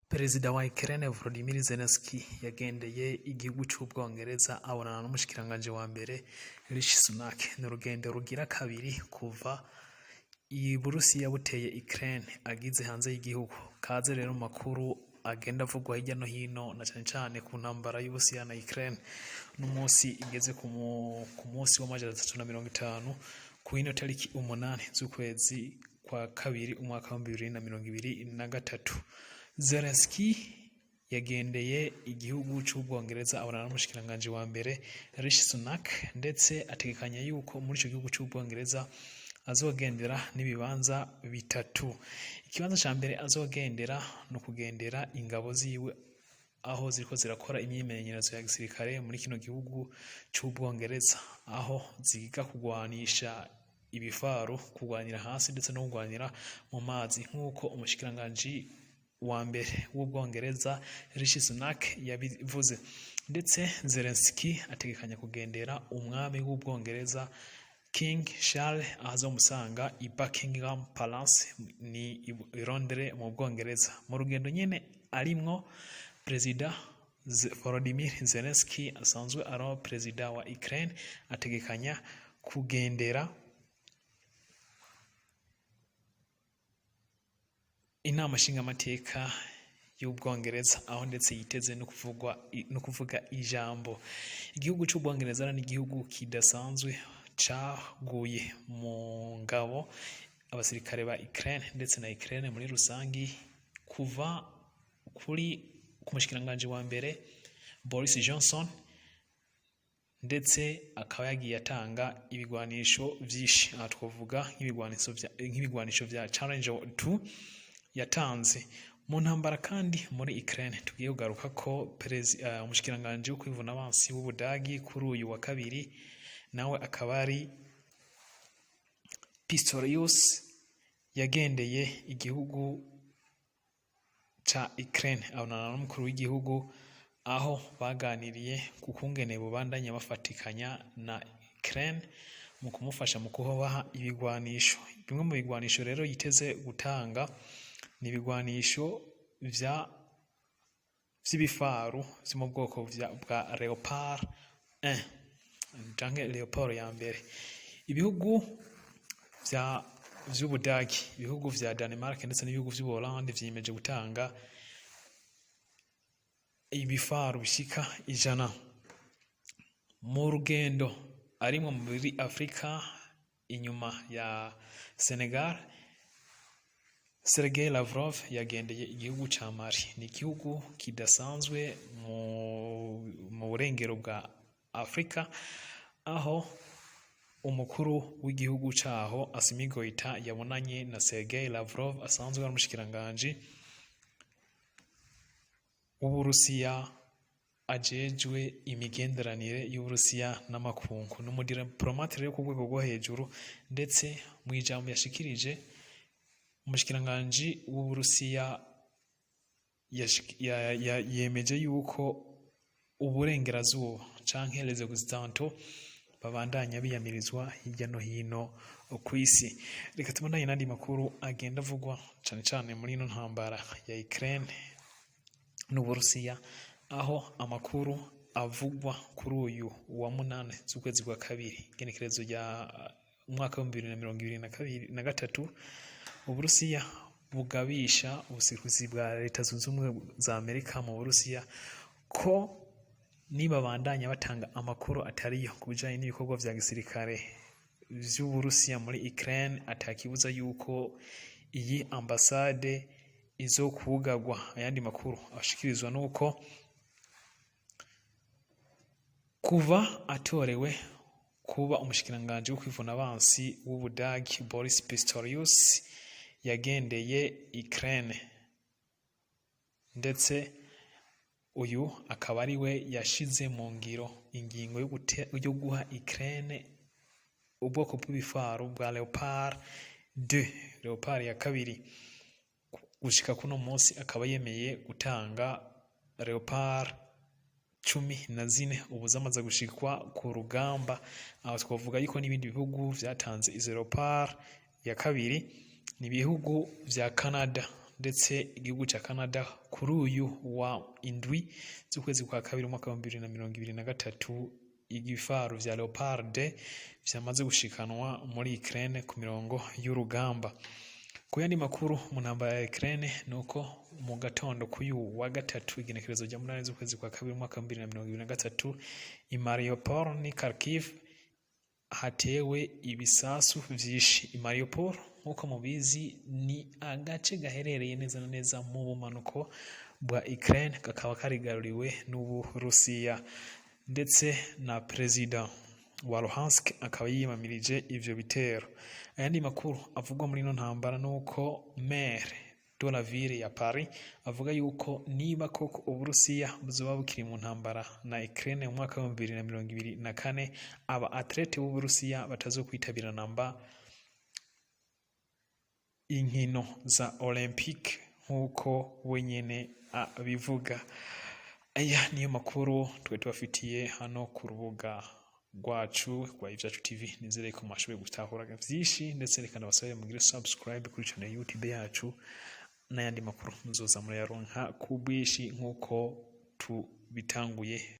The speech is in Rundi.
Perezida wa Ukraine Volodymyr Zelensky yagendeye igihugu c'Ubwongereza, abonana n'umushikiranganji wa mbere Rishi Sunak. Ni urugendo rugira kabiri kuva Uburusiya buteye Ukraine agize hanze y'igihugu. Kaze rero mu makuru agenda avugwa hirya no hino, na cane cane ku ntambara y'Uburusiya na Ukraine. N'umunsi igeze ku munsi wa 350, ku ino tariki 8 z'ukwezi kwa kabiri, umwaka wa 2023. Zelensky yagendeye igihugu c'Ubwongereza, abonana n'umushikiranganji wa mbere Rishi Sunak, ndetse ategekanya yuko muri ico gihugu c'Ubwongereza azogendera n'ibibanza bitatu. Ikibanza ca mbere azogendera ni ukugendera ingabo ziwe aho ziriko zirakora imyimenyerezo ya gisirikare muri kino gihugu c'Ubwongereza, aho ziga kugwanisha ibifaru, kugwanira hasi ndetse no kugwanira mu mazi, nk'uko umushikiranganji wa mbere w'Ubwongereza Rishi Sunak yabivuze. Ndetse Zelensky ategekanya kugendera umwami w'Ubwongereza King Charles, aho azomusanga i Buckingham Palace, ni i Londres mu Bwongereza. Mu rugendo nyene arimwo, Perezida Volodymyr Zelensky asanzwe ari perezida wa Ukraine ategekanya kugendera inama nshingamateka y'Ubwongereza, aho ndetse yiteze no kuvuga ijambo. Igihugu c'Ubwongereza ni igihugu kidasanzwe caguye mu ngabo abasirikare ba Ukraine ndetse na Ukraine muri rusangi, kuva kuri ku mushikiranganji wa mbere Boris Johnson, ndetse akaba yagiye atanga ibigwanisho vyinshi. Aha twovuga nk'ibigwanisho vya Challenger 2 yatanze mu ntambara. Kandi muri Ukraine tugiye kugaruka ko umushikiranganji wo kwivuna abansi w'Ubudagi kuri uyu wa kabiri, nawe akaba ari Pistorius, yagendeye igihugu ca Ukraine, abonana n'umukuru w'igihugu, aho baganiriye ku kungene bobandanya bafatikanya na Ukraine mu kumufasha mu kubaha ibigwanisho. Bimwe mu bigwanisho rero yiteze gutanga ni ibigwanisho vy'ibifaru vyo mu bwoko bwa Leopard 1 canke Leopard ya mbere. Ibihugu vy'Ubudagi, ibihugu vya Denmark ndetse n'ibihugu vy'Ubuholandi vyiyemeje gutanga ibifaru bishika 100. Mu rugendo arimwo muri Afrika inyuma ya Senegal, Sergei Lavrov yagendeye igihugu ca Mali. Ni igihugu kidasanzwe mu burengero bwa Afrika, aho umukuru w'igihugu caho Assimi Goita yabonanye na Sergei Lavrov asanzwe ari umushikiranganji w'Uburusiya ajejwe imigenderanire y'Uburusiya n'amakungu. Ni umudiplomate rero ku rwego rwo hejuru. Ndetse mu ijambo yashikirije, umushikiranganji w'Uburusiya yemeje yuko uburengerazuba canke les occidentaux babandanya biyamirizwa hirya no hino kw'isi. Reka tubandanye n'andi makuru agenda avugwa cane cane muri ino ntambara ya Ukraine n'Uburusiya, aho amakuru avugwa kuri uyu wa 8 z'ukwezi kwa kabiri, igenekerezo rya umwaka wa 2022, Uburusiya bugabisha ubuserukizi bwa Leta Zunze Ubumwe za Amerika mu Burusiya ko nibabandanya batanga amakuru atariyo ku bijanye n'ibikorwa vya gisirikare vy'Uburusiya muri Ukraine, atakibuza yuko iyi ambasade izokwugarwa. Ayandi makuru ashikirizwa nuko kuva atorewe kuba umushikiranganji wo kwivuna abansi w'Ubudagi, Boris Pistorius yagendeye Ukraine, ndetse uyu akaba ari we yashize mu ngiro ingingo yo guha Ukraine ubwoko bw'ibifaru bwa Leopard 2, Leopard ya kabiri. Gushika kuno munsi akaba yemeye gutanga Leopard 14 ubu zamaze gushikwa ku rugamba. Aho twavuga yuko n'ibindi bihugu vyatanze izo Leopard ya kabiri ni ibihugu vya Canada. Ndetse igihugu ca Canada kuri uyu wa 7 z'ukwezi kwa kabiri umwaka wa 2023, ibifaru vya Leopard vyamaze gushikanwa muri Ukraine ku mirongo y'urugamba. Ku yandi makuru mu ntambara ya Ukraine, nuko mu gatondo k'uyu wa gatatu, igenekerezo rya 8 z'ukwezi kwa kabiri umwaka wa 2023, i Mariupol ni Kharkiv hatewe ibisasu vyinshi. I Mariupol, nk'uko mubizi, ni agace gaherereye neza na neza mu bumanuko bwa Ukraine, kakaba karigaruriwe n'Uburusiya, ndetse na perezida wa Luhansk akaba yiyamirije ivyo bitero. Ayandi makuru avugwa muri ino ntambara nuko maire de la ville ya Paris avuga yuko niba koko Uburusiya buzoba bukiri mu ntambara na Ukraine mu mwaka wa 2024, aba athlètes b'Uburusiya batazokwitabira namba inkino za Olympique, nk'uko wenyene abivuga. Aya niyo makuru twe tubafitiye hano ku rubuga rwacu rwa Ivyacu TV. Nizere ko mwashoboye gutahura vyinshi, ndetse reka ndabasabe mugire subscribe kuri channel YouTube yacu, n'ayandi makuru muzoza murayaronka ku bwinshi nk'uko tubitanguye.